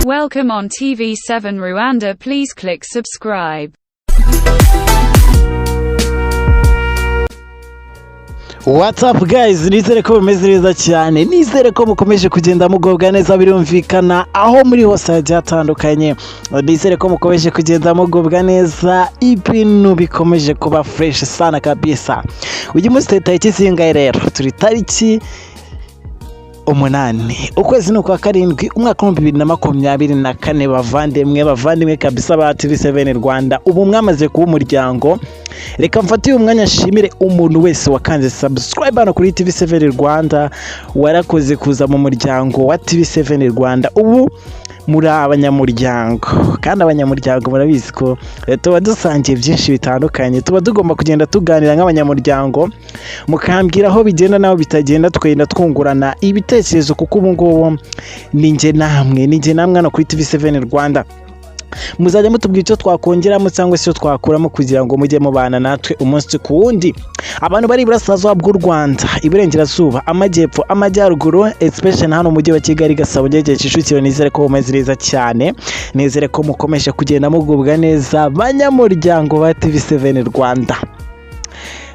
Welcome on TV7 Rwanda. Please click subscribe. What's up guys, nizere ko bimeze neza cyane, nizere ko mukomeje kugenda mugubwa neza, birumvikana aho muri hose hagiye hatandukanye. Nizere ko mukomeje kugenda mugubwa neza, ibintu bikomeje kuba fresh sana kabisa. Uyu munsi turi tariki zingahe rero? Turi tariki 8, ukwezi ni ukwa 7, umwaka w'2024. Bavandimwe, bavandimwe kabisa ba TV7 Rwanda, ubu mwamaze kuba umuryango. Reka mfate uyu mwanya nshimire umuntu wese wakanze subscribe hano kuri TV7 Rwanda, warakoze kuza mu muryango wa TV7 Rwanda. Ubu muri abanyamuryango, kandi abanyamuryango murabizi ko tuba dusangiye byinshi bitandukanye, tuba tugomba kugenda tuganira nk'abanyamuryango, mukambwira aho bigenda n'aho bitagenda, tukagenda twungurana ibitekerezo, kuko ubu ngubu ni njye namwe, ni njye namwe hano kuri TV7 Rwanda. Muzajya mutubwira icyo twakongeramo cyangwa se icyo twakuramo kugira ngo mujye mubana natwe umunsi ku wundi. Abantu bari iburasirazuba bw'u Rwanda, iburengerazuba, amajyepfo, amajyaruguru, especially hano mu mujyi wa Kigali, Gasabo, Nyarugenge, Kicukiro, nizere ko mumeze neza cyane, nizere ko mukomeje kugenda mugubwa neza, banyamuryango ba TV7 Rwanda.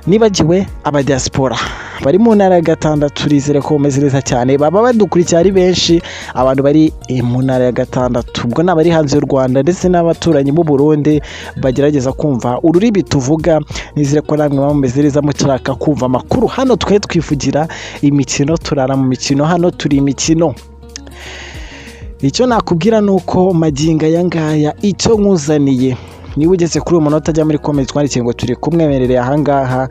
Nibagiwe abadiaspora bari mu ntara ya gatandatu, nizere ko bameze neza cyane, baba badukurikiye ari benshi. Abantu bari mu ntara ya gatandatu, ubwo ni abari hanze y'u Rwanda ndetse n'abaturanyi b'u Burundi bagerageza kumva ururimi tuvuga, nizere ko namwe muba mumeze neza mushaka kumva amakuru. Hano twe twivugira imikino, turara mu mikino, hano turi imikino. Icyo nakubwira ni uko magingo aya ngaya icyo nkuzaniye, niba ugeze kuri uyu munota ajya muri comment twandikiye ngo turi kumwemerereye ahangaha,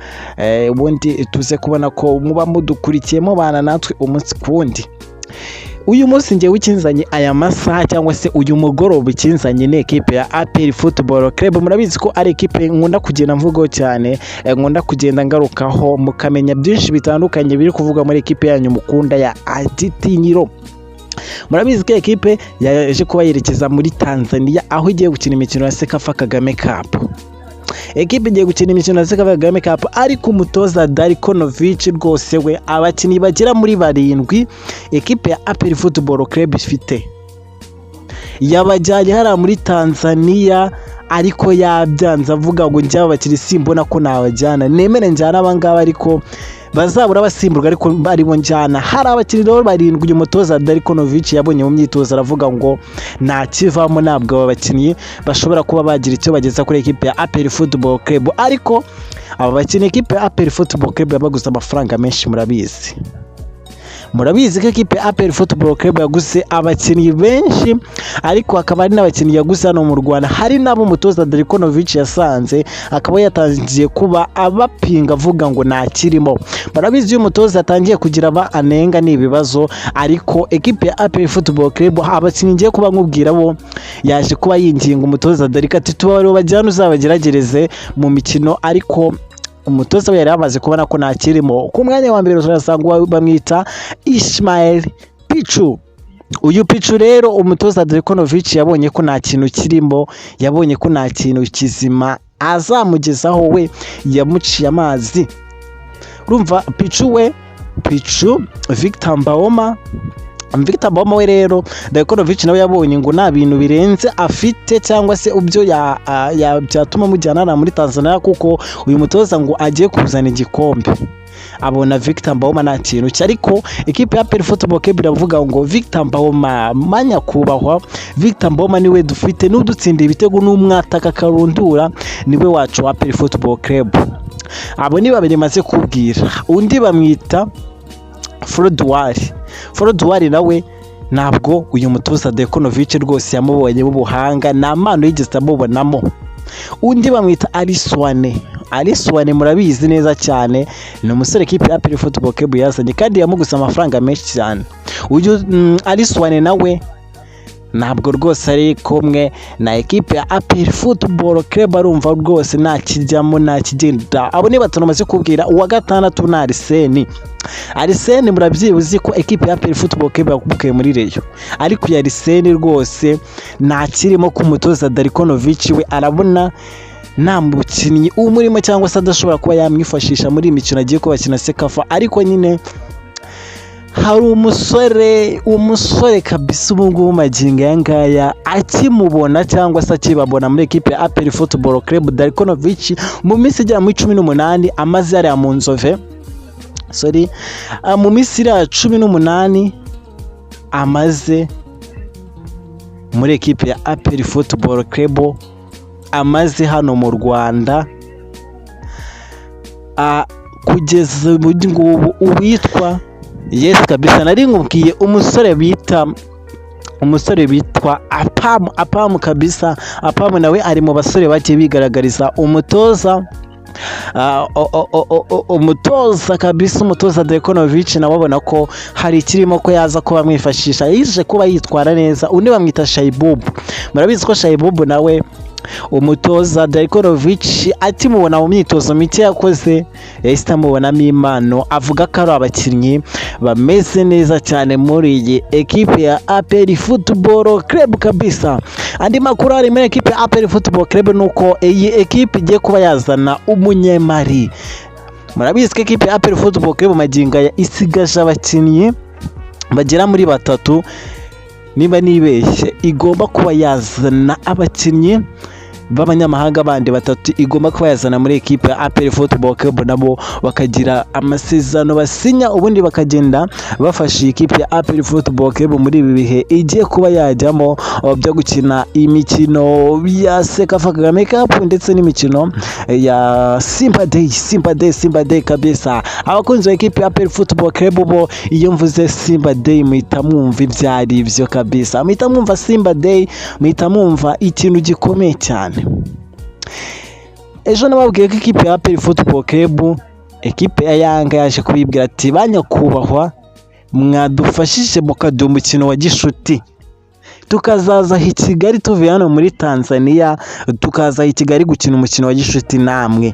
ubundi tuze kubona ko muba mudukurikiye mubana natwe umunsi ku wundi. Uyu munsi ngewe ikinzanye aya masaha cyangwa se uyu mugoroba, ikinzanye ni ekipe ya APR Football Club. Murabizi ko ari ekipe nkunda kugenda mvugaho cyane, nkunda kugenda ngarukaho, mukamenya byinshi bitandukanye biri kuvugwa muri ekipe yanyu mukunda ya Agitinyiro. Murabizi ko ekipe yaje kuba yerekeza muri Tanzania, aho igiye gukina imikino ya CECAFA Kagame Cup. Ekipe igiye gukina imikino ya CECAFA Kagame Cup, ariko umutoza Darko Novic rwose we abakinnyi bagera muri 7 ekipe ya APR Football Club ifite yabajyanye hariya muri Tanzania, ariko yabyanze avuga ngo njye aba bakinnyi simbona ko nabajyana, nemere njyana aba ngaba ariko bazabura abasimburwa, ariko aribo njyana. Hari abakinnyi rero 7 uyu mutoza Darko Novic yabonye mu myitozo aravuga ngo nta kivamo, ntabwo aba bakinnyi bashobora kuba bagira icyo bageza kuri ekipe ya APR Football Club. Ariko aba bakinnyi ekipe ya APR Football Club yabaguze amafaranga menshi, murabizi. Murabizi ko ekipe ya APR Football Club yaguze abakinnyi benshi, ariko hakaba hari n'abakinnyi yaguze hano mu Rwanda, hari n'abo umutoza Darko Novic yasanze akaba yatangiye kuba abapinga avuga ngo ntakirimo. Murabizi iyo umutoza yatangiye kugira aba anenga ni ibibazo, ariko ekipe ya APR Football Club abakinnyi ngiye kuba nkubwira bo yaje kuba yinginga umutoza Darko ati tubari bajyane uzabageragereze mu mikino, ariko umutoza we yari yamaze kubona ko ntakirimo. Ku mwanya wa mbere turasanga bamwita Ismael Pichu. Uyu Pichu rero umutoza Darko Novic yabonye ko nta kintu kirimo, yabonye ko nta kintu kizima azamugezaho, we yamuciye amazi. Urumva Pichu we, Pichu Victor Mbaoma, Victor Mbaoma we rero Darko Novic nawe yabonye ngo nta bintu birenze afite cyangwa se ubyo byatuma mujyana muri Tanzania, kuko uyu mutoza ngo agiye kuzana igikombe. Abona Victor Mbaoma nta kintu cye, ariko ekipe ya APR Football Club iravuga ngo Victor Mbaoma, manyakubahwa Victor Mbaoma niwe dufite, n'udutsinda ibitego n'umwataka karundura, niwe wacu wa APR Football Club. Abo ni babiri maze kubwira. Undi bamwita Froduwari. Froduwari nawe ntabwo uyu mutoza Darko Novic rwose yamubonyemo ubuhanga, nta mpano yigeze amubonamo. Undi bamwita Aliswane. Aliswane murabizi neza cyane, ni umusore ekipe ya APR Football Club yazanye kandi yamuguze amafaranga menshi cyane. Uyu Aliswane nawe ntabwo rwose ari kumwe na ekipe ya APR Football Club, arumva rwose nta kijyamo nta kigenda. Abo ni batanu maze kubwira. Uwa gatandatu ni Arsene. Arsene murabyibuze ko ekipe ya APR Football Club yakubukiye muri Rayon, ariko uyu Arsene rwose nta kirimo ku mutoza Darko Novic, we arabona nta mukinnyi umurimo cyangwa se adashobora kuba yamwifashisha muri iyi mikino agiye kuba bakina CECAFA, ariko nyine Hari umusore kabisa ubu ngubu magingo aya ngaya akimubona cyangwa se akibabona muri ekipe ya APR Football Club, Darko Novic, mu minsi igera muri 18 amaze hariya mu Nzove, sorry, mu minsi iriya 18 amaze muri ekipe ya APR Football Club, amaze hano mu Rwanda, kugeza ubu ngubu uwitwa, yes kabisa, nari nkubwiye umusore bitwa Apamu. Apamu kabisa, Apamu nawe ari mu basore bagiye bigaragariza umutoza, umutoza kabisa, umutoza Darko Novic, nawe abona ko hari ikirimo ko yaza kuba amwifashisha, yije kuba yitwara neza. Undi bamwita Shaiboub. Murabizi ko Shaiboub nawe umutoza Darko Novic akimubona mu myitozo mike yakoze yahise amubonamo impano, avuga ko ari abakinnyi bameze neza cyane muri iyi ekipe ya APR Football Club kabisa. Andi makuru ari muri ekipe ya APR Football Club ni uko iyi ekipe igiye kuba yazana umunyemari. Murabizi ko ekipe ya APR Football Club magingo aya isigaje abakinnyi bagera muri batatu, niba nibeshye, igomba kuba yazana abakinnyi b'abanyamahanga bandi batatu, igomba kuba yazana muri ekipe ya APR Football Club, nabo bakagira amasezerano basinya, ubundi bakagenda bafasha iyi kipe ya APR Football Club muri ibi bihe igiye kuba yajyamo byo gukina imikino ya CECAFA Kagame Cup ndetse n'imikino ya Simba Day, Simba Day, Simba Day kabisa. Abakunzi ba ekipe ya APR Football Club bo, iyo mvuze Simba Day muhita mwumva ibyo ari byo kabisa, muhita mwumva Simba Day, muhita mwumva ikintu gikomeye cyane. Ejo nababwiye ko ikipe ya APR Football Club, ekipe ya Yanga yaje kubibwira ati: "Ba nyakubahwa, mwadufashije mukaduha umukino wa gishuti, tukazaza i Kigali tuvuye hano muri Tanzania, tukaza i Kigali gukina umukino wa gishuti namwe."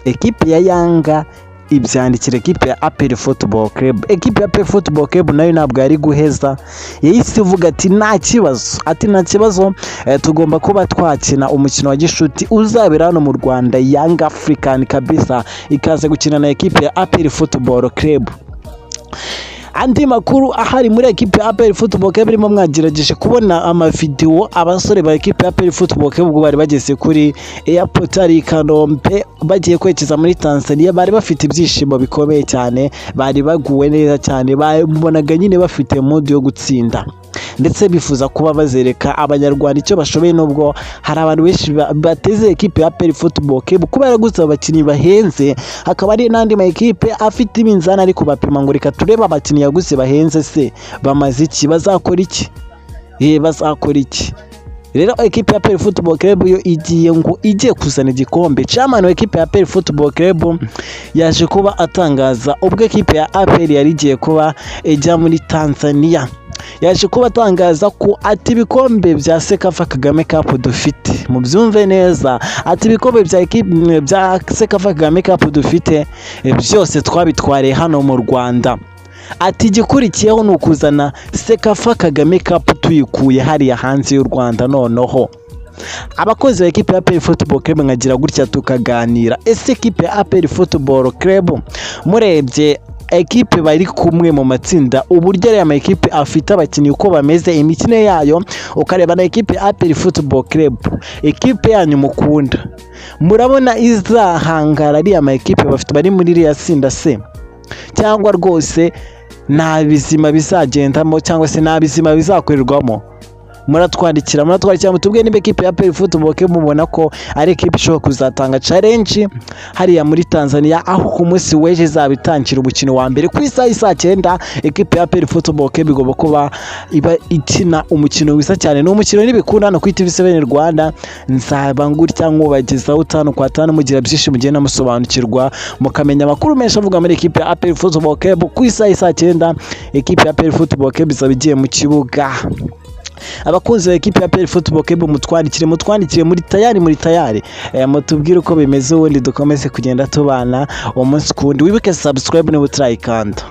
Ekipe ya Yanga ibyandikira ekipe ya APR Football Club. Ekipe ya APR Football Club nayo ntabwo yari guheza, yahise ivuga ati: "Nta kibazo," ati: "Nta kibazo, tugomba kuba twakina umukino wa gishuti uzabera hano mu Rwanda." Yanga African kabisa ikaza gukina na ekipe ya APR Football Club. Andi makuru ahari muri ekipe ya APR Football Club, irimo mwagerageje kubona amavidewo abasore ba ekipe ya APR Football Club ubwo bari bageze kuri airport ari i Kanombe bagiye kwerekeza muri Tanzania, bari bafite ibyishimo bikomeye cyane, bari baguwe neza cyane, babonaga nyine bafite mood yo gutsinda ndetse bifuza kuba bazereka Abanyarwanda icyo bashoboye, nubwo hari abantu benshi bateze ekipe ya APR Football Club kuba yaraguze abakinnyi bahenze, hakaba hari n'andi ma ekipe afite iminzani ari kubapima ngo: "Reka turebe abakinnyi yaguze bahenze, se bamaze iki? Bazakora iki? Bazakora iki?" Rero ekipe ya APR Football Club yo igiye ngo igiye kuzana igikombe. Chairman wa ekipe ya APR Football Club yaje kuba atangaza ubwo ekipe ya APR yari igiye kuba ijya muri Tanzania, yaje kuba atangaza ko ati: "Ibikombe bya CECAFA Kagame Cup dufite," mubyumve neza, ati: "Ibikombe bya ekipe bya CECAFA Kagame Cup dufite byose twabitwariye hano mu Rwanda," ati: "Igikurikiyeho ni ukuzana CECAFA Kagame Cup tuyikuye hariya hanze y'u Rwanda." Noneho abakozi ba ekipe ya APR Football Club nkagira gutya tukaganira: ese ekipe ya APR Football Club, murebye ekipe bari kumwe mu matsinda, uburyo ariya ma ekipe afite abakinnyi uko bameze, imikino yayo, ukareba na ekipe ya APR Football Club, ekipe yanyu mukunda, murabona izahangara ariya ma ekipe bafite bari muri iriya tsinda se, cyangwa rwose nta bizima bizagendamo, cyangwa se nta bizima bizakorerwamo? Muratwandikira mutubwiye niba ekipe ya APR Football Club mubona ko ari ekipe ishobora kuzatanga challenge hariya muri Tanzania, aho ku munsi w'ejo izaba itangira umukino wa mbere ku isaha y'i saa 9. Ekipe ya APR Football Club igomba kuba iba ikina umukino mwiza cyane. Ni umukino nibikunda hano kuri TV7 Rwanda nzaba ngutya nkubagezaho tanu kwa tanu, mugira byinshi mugenda musobanukirwa, mukamenya amakuru menshi avuga muri ekipe ya APR Football Club. Ku isaha y'i saa 9 ekipe ya APR Football Club izaba igiye mu kibuga. Abakunzi ba ekipe ya APR Football Club, mutwandikire, muri tayari, mutubwire uko bimeze, ubundi dukomeze kugenda tubana umunsi ku wundi. Wibuke subscribe niba utarayikanda.